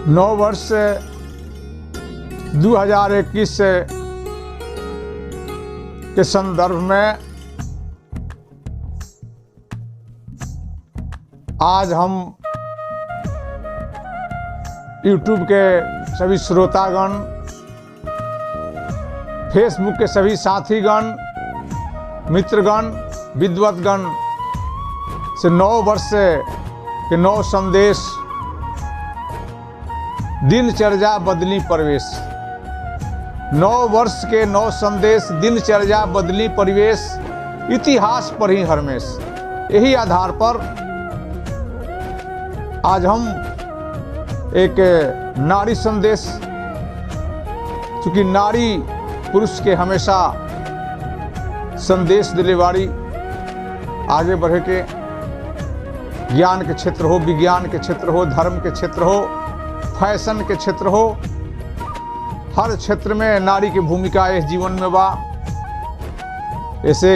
नौ वर्ष 2021 से के संदर्भ में आज हम YouTube के सभी श्रोतागण, फेसबुक के सभी साथीगण, मित्रगण, विद्वतगण से 9 वर्ष के 9 संदेश, दिनचर्या बदली परिवेश। 9 वर्ष के 9 संदेश, दिनचर्या बदली परिवेश, इतिहास पर ही हरमेश। यही आधार पर आज हम एक नारी संदेश, चूँकि नारी पुरुष के हमेशा संदेश दिलेवारी, आगे बढ़े के ज्ञान के क्षेत्र हो, विज्ञान के क्षेत्र हो, धर्म के क्षेत्र हो, फैशन के क्षेत्र हो, हर क्षेत्र में नारी की भूमिका इस जीवन में बा। ऐसे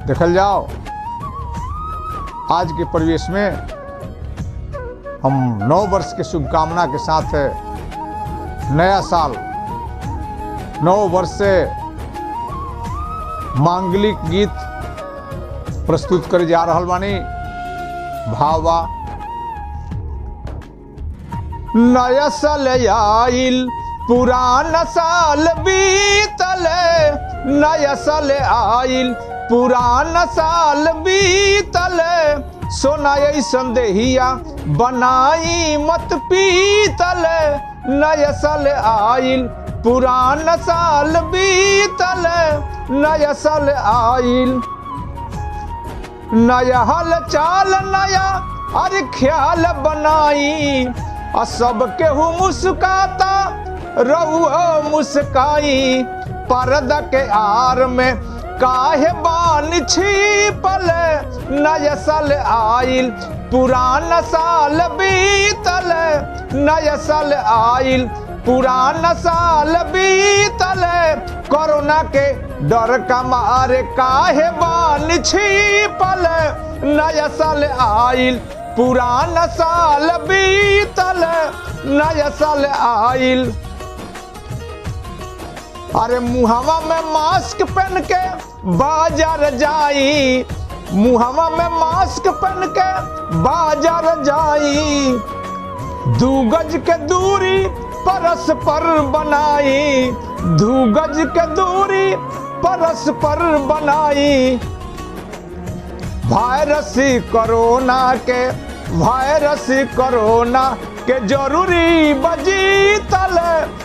देखल जाओ आज के परिवेश में हम 9 वर्ष के शुभकामना के साथ नया साल 9 वर्ष से मांगलिक गीत प्रस्तुत करे जा रहा बानी। भावा नया साल आइल पुराना साल बीतल, नया साल आइल पुराना साल बीतल, सोना ऐसन देहिया बनाई मत पीतल, नया साल आइल पुराना साल बीतल, नया साल आइल। नया हाल चाल नया अरे ख्याल बनाई, आ सब केहू मुस्काता रहुओ मुस्काई, पर्दा के आर में काहे बान छिपल, नया साल आइल पुराना साल बीतल, नया साल आइल पुराना साल बीतल, कोरोना के डर का मारे काहे बान छिपल, नया साल आइल पुराना साल बीतल, नया साल आइल। अरे मुहवा में मास्क पहन के बाजार जाई, मुहवा में मास्क पहन के बाजार जाई, 2 गज के दूरी परस्पर बनाई, 2 गज के दूरी परस्पर बनाई, वायरस कोरोना के, वायरस कोरोना के जरूरी बजीतल,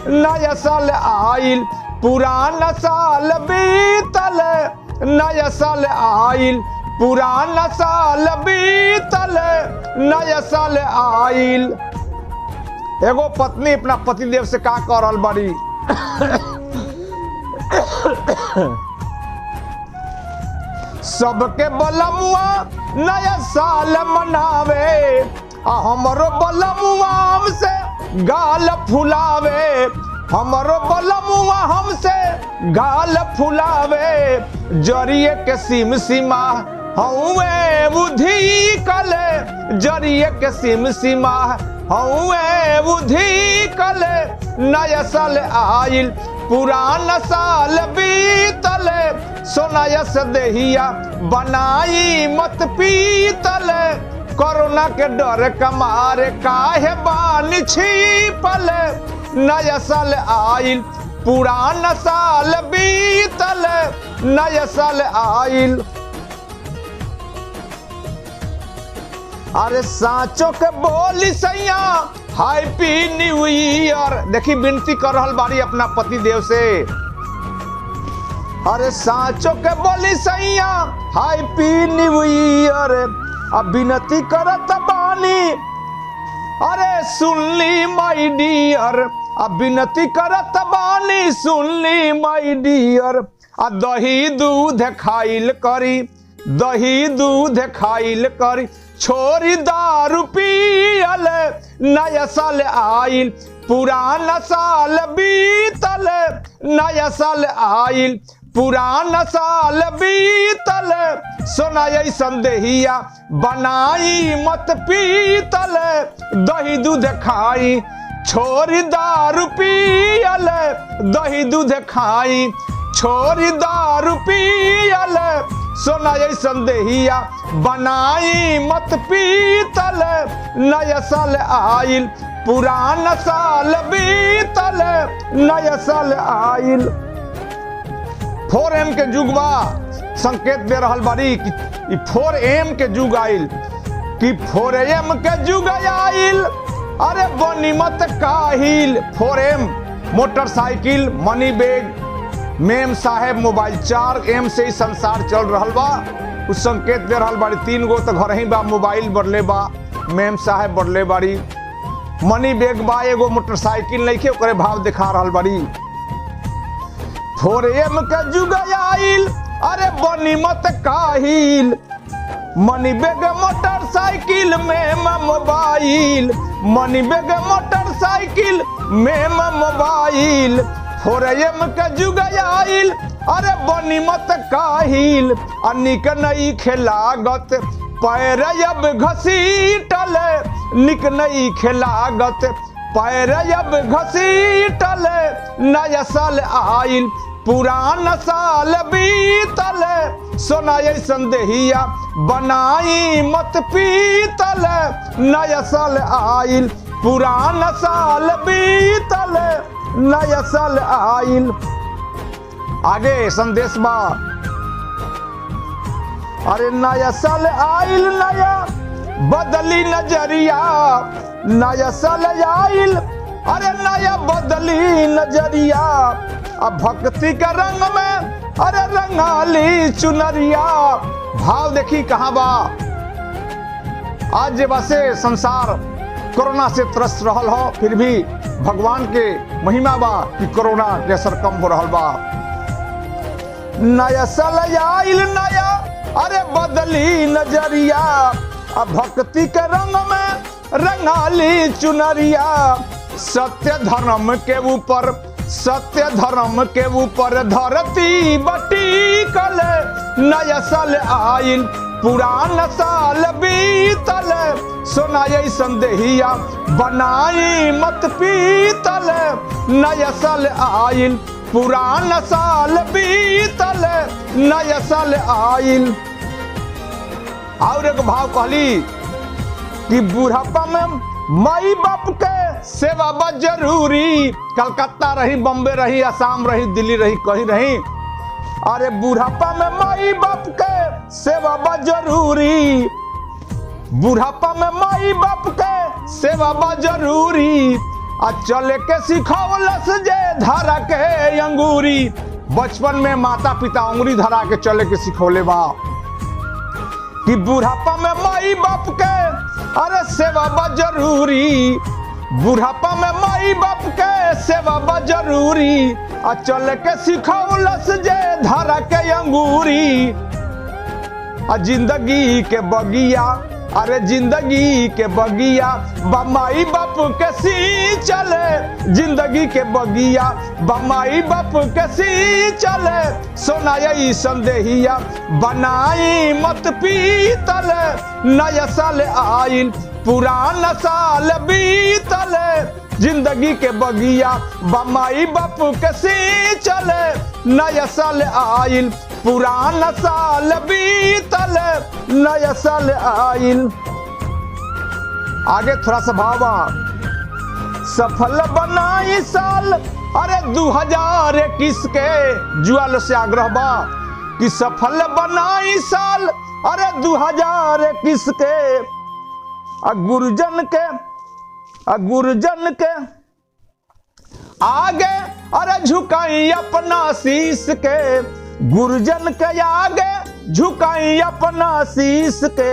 नया साल आइल पुराना साल बीतल, नया साल आइल पुराना साल बीतल, नया साल आइल। एगो पत्नी अपना पतिदेव से का कह रहल बाड़ी, सबके बलमुआ नया साल मनावे, आ हमरो बलमुआ हमसे गाल फुलावे, हमरो बलमुआ हमसे गाल फुलावे, जरिए के सीम सीमा हउए बुद्धि कले, जरिए के सीम सीमा हउए बुद्धि कले, नया साल आइल पुराना साल बीतल, सोनायस देहिया बनाई मत पीतल, कोरोना के डर कमारे काहे बान छिपल, नया साल आइल पुराना साल बीतल, नया साल आइल। अरे साँचो के बोली सैया हैप्पी न्यू ईयर, देखी विनती कर रहल बारी अपना पति देव से। अरे साँचो के बोली सैया हैप्पी न्यू ईयर, अब विनती करत बानी, अरे सुनली my dear, अब विनती करत बानी सुनली my dear, आ दही दूध खाइल करी, दही दूध खाइल करी, छोरी दारू पियल, नया साल आइल पुराना साल बीतल, नया साल आइल पुराना साल बीतल, सोना ऐसन देहिया बनाई मत पीतल। दही दूध खाई छोरी दारू पियल, दही दूध खाई छोरी दारू पियल, सोना ऐसन देहिया बनाई मत पीतल। नया साल आइल पुराना साल बीतल, नया साल आइल। 4M के जुगवा संकेत दे रहल बारी कि 4M के जुग आइल, कि 4M के जुग आइल, अरे बनी मत काहिल। 4M motorcycle, money bag, ma'am साहेब, मोबाइल, 4M से ही संसार चल रहल बा। उ संकेत दे रहल बारी। 3 गो तो घर ही बा, मोबाइल बढ़ले बा, मेम साहेब बढ़ले बारी, मनी बैग बा, एगो मोटरसाइकिल नहीं के, ओकरे भाव दिखा रहल बारी। 4M के जुग आइल, अरे बनी मत काहिल, मनी बैग मोटरसाइकिल में मोबाइल, मनी बैग मोटरसाइकिल में मोबाइल। 4M के जुग आइल, अरे बनी मत काहिल, निक नहीं खेलागत पैर अब घसीटल, निक नहीं खेलागत पैर अब घसीटल। नया साल आइल पुराना साल बीतल, सोना ऐसन देहिया बनाई मत पीतल। नया साल आइल पुराना साल बीतल, नया साल आइल। आगे संदेश बा, अरे नया साल आइल नया बदली नजरिया, नया साल आइल अरे नया बदली नजरिया, अब भक्ति के रंग में अरे रंगाली चुनरिया। भाव देखी कहाँ बा। आज जे बसे संसार कोरोना से त्रस्त रहल हो, फिर भी भगवान के महिमा बा कि कोरोना के असर कम हो रहल बा। नया साल आइल नया अरे बदली नजरिया, अब भक्ति के रंग में रंगाली चुनरिया। सत्य धर्म के ऊपर, सत्य धर्म के ऊपर धरती बटी कल। नया साल आइल पुराना साल बीतल, सोना ऐसन देहिया बनाई मत पीतल। नया साल आइल पुराना साल बीतल, नया साल आइल। और एक भाव कहली कि बुढ़ापा में माई बाप के सेवा बा जरूरी, कलकत्ता रही, बम्बे रही, असम रही, दिल्ली रही, कहीं रही, अरे बुढ़ापा में माई बाप के सेवा बा जरूरी, बुढ़ापा में माई बाप के सेवा बा जरूरी। आ चले के सिखौलस जे धरा के अंगूरी, बचपन में माता पिता अंगूरी धरा के चले के सिखौले बा कि बुढ़ापा में माई बाप के अरे सेवा बा जरूरी, बुढ़ापा में माई बाप के सेवा बा जरूरी। आ चल के सिखौलस जे धरा के अंगूरी, आ जिंदगी के बगिया, अरे जिंदगी के बगिया बमाई बाप के सी चले, जिंदगी के बगिया बमाई बाप के सी चले। सोना ऐसन देहिया बनाई मत पीतल, नया साल आइल पुराना साल बीतल, जिंदगी के बगिया बमाई बाप के सी चले। नया साल आइल पुराना साल बीतल, नया साल आइल। आगे थोड़ा सा भावा, सफल बनाई साल अरे 2021 के जुआलो से आग्रह बा कि सफल बनाई साल अरे 2021 के, आ गुरुजन के, आ गुरुजन के आगे अरे झुकाई अपना शीश के, गुरुजन के आगे झुकाई अपना शीश के।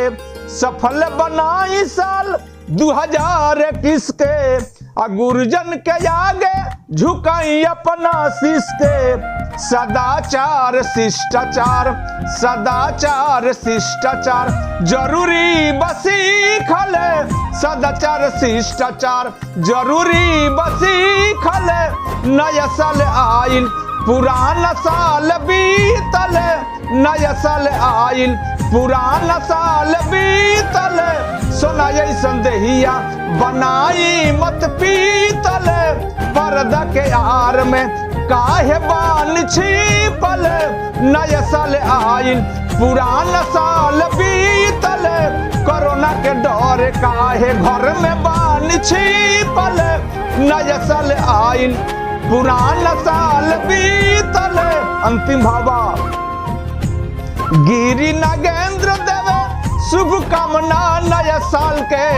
सफल बनाई साल 2021 के, आ गुरुजन के आगे झुकाई अपना शीश के। सदाचार शिष्टाचार, सदाचार शिष्टाचार जरूरी बसीखल, सदाचार शिष्टाचार जरूरी बसीखल। नया साल आइल पुराना साल बीतल, नया साल आइल। पुराना साल बीतल, सोना ऐसन देहिया बनाई मत पीतल। पर्दा के आर में काहे बान छिपल, नया साल आइल। पुराना साल बीतल, कोरोना के डर काहे घर में बान छिपल, नया साल आइल। पुराना साल बीतल। अंतिम भावा, गिरी नागेंद्र देवे शुभकामना नया साल के।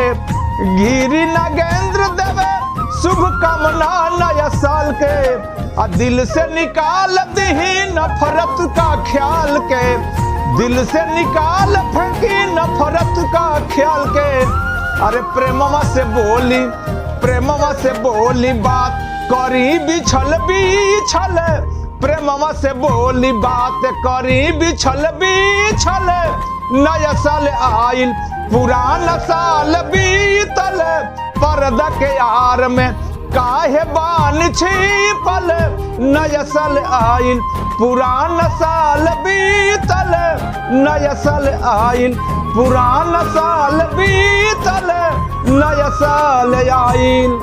गिरी नागेंद्र देवे शुभकामना नया साल के। आ दिल से निकाल दही नफरत का ख्याल के, दिल से निकाल फेंकी नफरत का ख्याल के। अरे प्रेमवा से बोली, प्रेमवा से बोली बात करी बिछल बिछल। प्रेमवा से बोली बात करी बिछल बिछल। नया साल आइल, पुराना साल बीतल, पर्दा के आर में काहे बान छिपल, नया साल आइल। पुराना साल बीतल, नया साल आइल। पुराना साल बीतल, नया साल आइल।